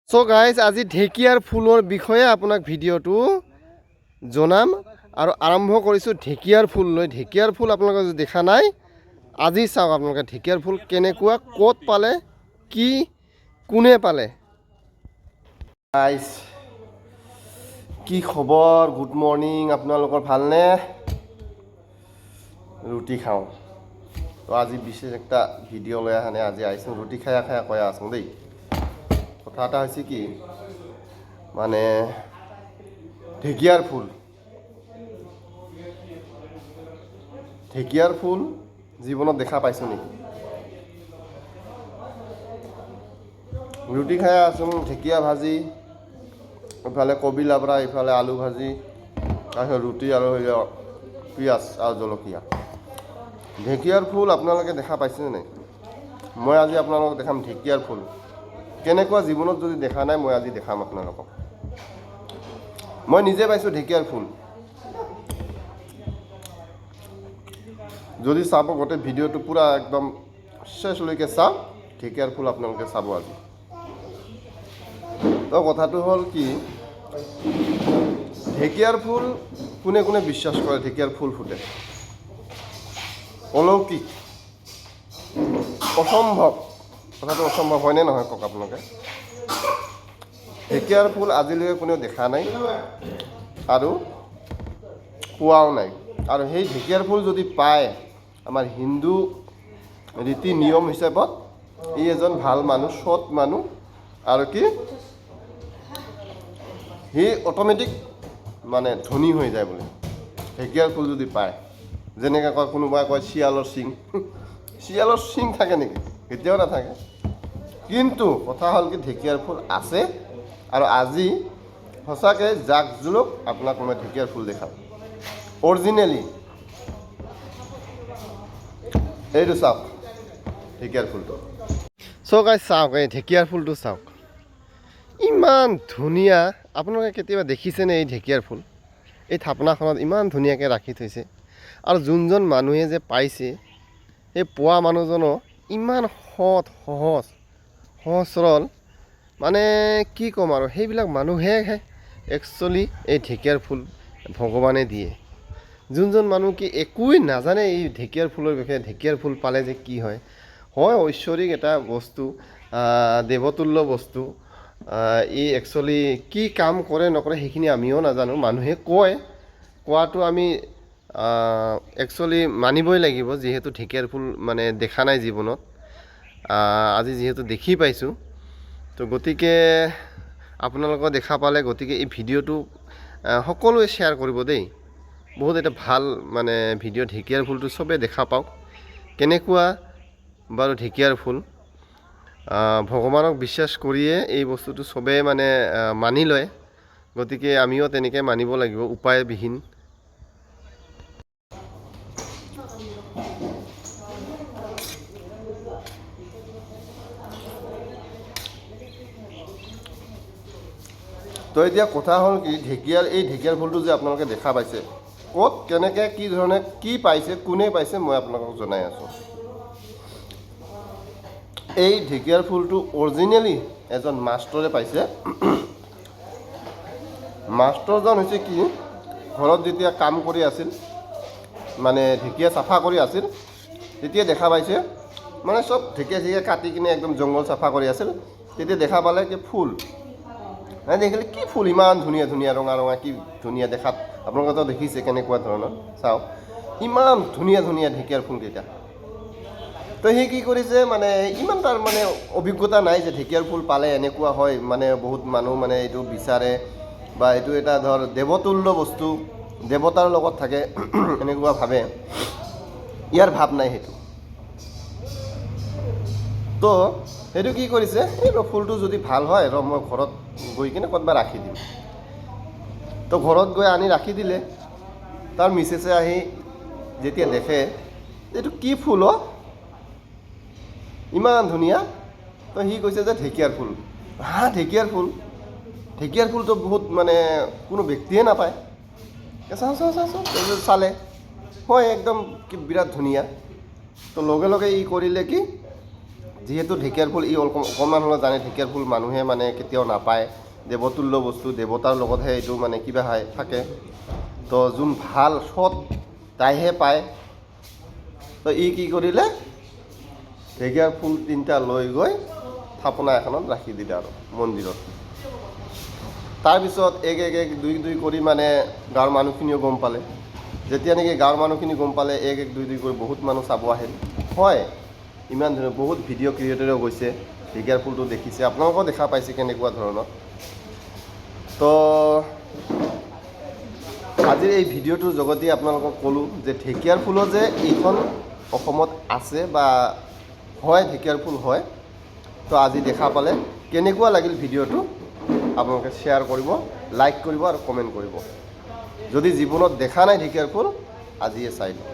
চ' guys, আজি ঢেকীয়াৰ ফুলৰ বিষয়ে আপোনাক ভিডিঅ'টো জনাম আৰু আৰম্ভ কৰিছোঁ ঢেকীয়াৰ ফুল লৈ। ঢেকীয়াৰ ফুল আপোনালোকে যদি দেখা নাই, আজি চাওক আপোনালোকে ঢেকীয়াৰ ফুল কেনেকুৱা, ক'ত পালে, কি কোনে পালে। গাইজ, কি খবৰ? গুড মৰ্ণিং, আপোনালোকৰ ভালনে? ৰুটি খাওঁ। তো আজি বিশেষ একটা ভিডিঅ' লৈ অহা নাই, আজি আহিছোঁ ৰুটি খাই খাই কৈ আছোঁ দেই। কথা এটা হৈছে কি, মানে ঢেকীয়াৰ ফুল, ঢেকীয়াৰ ফুল জীৱনত দেখা পাইছোঁ নেকি? ৰুটি খাই আছোঁ, ঢেকীয়া ভাজি, ইফালে কবি লাবৰা, ইফালে আলু ভাজি, তাৰপিছত ৰুটি আৰু পিঁয়াজ আৰু জলকীয়া। ঢেকীয়াৰ ফুল আপোনালোকে দেখা পাইছেনে নাই? মই আজি আপোনালোকক দেখাম ঢেকীয়াৰ ফুল কেনেকুৱা। জীৱনত যদি দেখা নাই, মই আজি দেখাম আপোনালোকক। মই নিজে পাইছোঁ ঢেকীয়াৰ ফুল। যদি চাব, গোটেই ভিডিঅ'টো পূৰা একদম শেষলৈকে চাওক, ঢেকীয়াৰ ফুল আপোনালোকে চাব আজি। তো কথাটো হ'ল কি, ঢেকীয়াৰ ফুল কোনে কোনে বিশ্বাস কৰে? ঢেকীয়াৰ ফুল ফুটে, অলৌকিক, অসম্ভৱ। কথাটো অসম্ভৱ হয়নে নহয় কওক আপোনালোকে? ঢেকীয়াৰ ফুল আজিলৈকে কোনেও দেখা নাই আৰু পোৱাও নাই। আৰু সেই ঢেকীয়াৰ ফুল যদি পায়, আমাৰ হিন্দু ৰীতি নিয়ম হিচাপত ই এজন ভাল মানুহ, সৎ মানুহ, আৰু কি সি অট'মেটিক মানে ধনী হৈ যায় বোলে ঢেকীয়াৰ ফুল যদি পায়। যেনেকৈ কয়, কোনোবাই কয় শিয়ালৰ শিং। শিয়ালৰ শিং থাকে নেকি? কেতিয়াও নাথাকে। কিন্তু কথা হ'ল কি, ঢেকীয়াৰ ফুল আছে আৰু আজি সঁচাকৈ জাক জুলুক আপোনাক মই ঢেকীয়াৰ ফুল দেখাম অৰিজিনেলি। এইটো চাওক ঢেকীয়াৰ ফুলটো। চ' গাইজ, চাওক, এই ঢেকীয়াৰ ফুলটো চাওক, ইমান ধুনীয়া। আপোনালোকে কেতিয়াবা দেখিছেনে এই ঢেকীয়াৰ ফুল? এই থাপনাখনত ইমান ধুনীয়াকৈ ৰাখি থৈছে। আৰু যোনজন মানুহে যে পাইছে, সেই পোৱা মানুহজনো ইমান সৎ, সহজ, সহজ সৰল, মানে কি ক'ম আৰু, সেইবিলাক মানুহেহে একচুৱেলি এই ঢেকীয়াৰ ফুল ভগৱানে দিয়ে। যোনজন মানুহ কি একোৱেই নাজানে এই ঢেকীয়াৰ ফুলৰ বিষয়ে, ঢেকীয়াৰ ফুল পালে যে কি হয়, হয় ঐশ্বৰিক এটা বস্তু, দেৱতুল্য বস্তু। ই একচুৱেলি কি কাম কৰে নকৰে সেইখিনি আমিও নাজানো। মানুহে কয়, কোৱাটো আমি একচুৱেলি মানিবই লাগিব, যিহেতু ঢেকীয়াৰ ফুল মানে দেখা নাই জীৱনত, আজি যিহেতু দেখি পাইছোঁ। তো গতিকে আপোনালোকেও দেখা পালে, গতিকে এই ভিডিঅ'টো সকলোৱে শ্বেয়াৰ কৰিব দেই। বহুত এটা ভাল মানে ভিডিঅ'। ঢেকীয়াৰ ফুলটো চবেই দেখা পাওক কেনেকুৱা বাৰু ঢেকীয়াৰ ফুল। ভগৱানক বিশ্বাস কৰিয়ে এই বস্তুটো চবেই মানে মানি লয়, গতিকে আমিও তেনেকৈ মানিব লাগিব, উপায়বিহীন। তো এতিয়া কথা হ'ল কি, ঢেকীয়াৰ এই ঢেকীয়াৰ ফুলটো যে আপোনালোকে দেখা পাইছে, ক'ত কেনেকৈ কি ধৰণে কি পাইছে, কোনে পাইছে, মই আপোনালোকক জনাই আছোঁ। এই ঢেকীয়াৰ ফুলটো অৰিজিনেলি এজন মাষ্টৰে পাইছে। মাষ্টৰজন হৈছে কি, ঘৰত যেতিয়া কাম কৰি আছিল, মানে ঢেকীয়া চাফা কৰি আছিল, তেতিয়া দেখা পাইছে, মানে চব ঢেকীয়া চেকীয়া কাটি কিনে একদম জংঘল চাফা কৰি আছিল, তেতিয়া দেখা পালে কি ফুল। মানে দেখিলে কি ফুল, ইমান ধুনীয়া ধুনীয়া ৰঙা ৰঙা, কি ধুনীয়া দেখাত। আপোনালোকেতো দেখিছে কেনেকুৱা ধৰণৰ, চাওক ইমান ধুনীয়া ধুনীয়া ঢেকীয়াৰ ফুলকেইটা। তো সি কি কৰিছে, মানে ইমান তাৰ মানে অভিজ্ঞতা নাই যে ঢেকীয়াৰ ফুল পালে এনেকুৱা হয়, মানে বহুত মানুহ মানে এইটো বিচাৰে বা এইটো এটা ধৰ দেৱতুল্য বস্তু, দেৱতাৰ লগত থাকে এনেকুৱা ভাবে, ইয়াৰ ভাৱ নাই সেইটো। তো সেইটো কি কৰিছে, এই ৰ ফুলটো যদি ভাল হয়, ৰ মই ঘৰত গৈ কিনে ক'ৰবাত ৰাখি দিম। তো ঘৰত গৈ আনি ৰাখি দিলে। তাৰ মিছেছে আহি যেতিয়া দেখে, এইটো কি ফুল অ', ইমান ধুনীয়া। তো সি কৈছে যে ঢেকীয়াৰ ফুল। হা, ঢেকীয়াৰ ফুল? ঢেকীয়াৰ ফুলটো বহুত মানে কোনো ব্যক্তিয়ে নাপায়। চাওঁ চাওঁ চাওঁ চাওঁ, তাৰপিছত চালে, হয় একদম কি বিৰাট ধুনীয়া। তো লগে লগে ই কৰিলে কি, যিহেতু ঢেকীয়াৰ ফুল ই অকণমান হ'লেও জানে, ঢেকীয়াৰ ফুল মানুহে মানে কেতিয়াও নাপায়, দেৱতুল্য বস্তু, দেৱতাৰ লগতহে এইটো মানে কিবা হয় থাকে। তো যোন ভাল সৎ তাইহে পায়। তো ই কি কৰিলে, ঢেকীয়াৰ ফুল তিনিটা লৈ গৈ থাপনা এখনত ৰাখি দিলে আৰু মন্দিৰত। তাৰপিছত এক এক এক দুই দুই কৰি মানে গাঁৱৰ মানুহখিনিও গম পালে। যেতিয়া নেকি গাঁৱৰ মানুহখিনি গম পালে, এক এক দুই দুই কৰি বহুত মানুহ চাব আহিল। হয়, ইমান ধুনীয়া, বহুত ভিডিঅ' ক্ৰিয়েটৰেও গৈছে, ঢেকীয়াৰ ফুলটো দেখিছে, আপোনালোকেও দেখা পাইছে কেনেকুৱা ধৰণৰ। তো আজিৰ এই ভিডিঅ'টোৰ যোগেদি আপোনালোকক ক'লোঁ যে ঢেকীয়াৰ ফুলো যে এইখন অসমত আছে বা হয়, ঢেকীয়াৰ ফুল হয়। তো আজি দেখা পালে, কেনেকুৱা লাগিল ভিডিঅ'টো আপোনালোকে শ্বেয়াৰ কৰিব, লাইক কৰিব আৰু কমেণ্ট কৰিব। যদি জীৱনত দেখা নাই ঢেকীয়াৰ ফুল, আজিয়ে চাই লওক।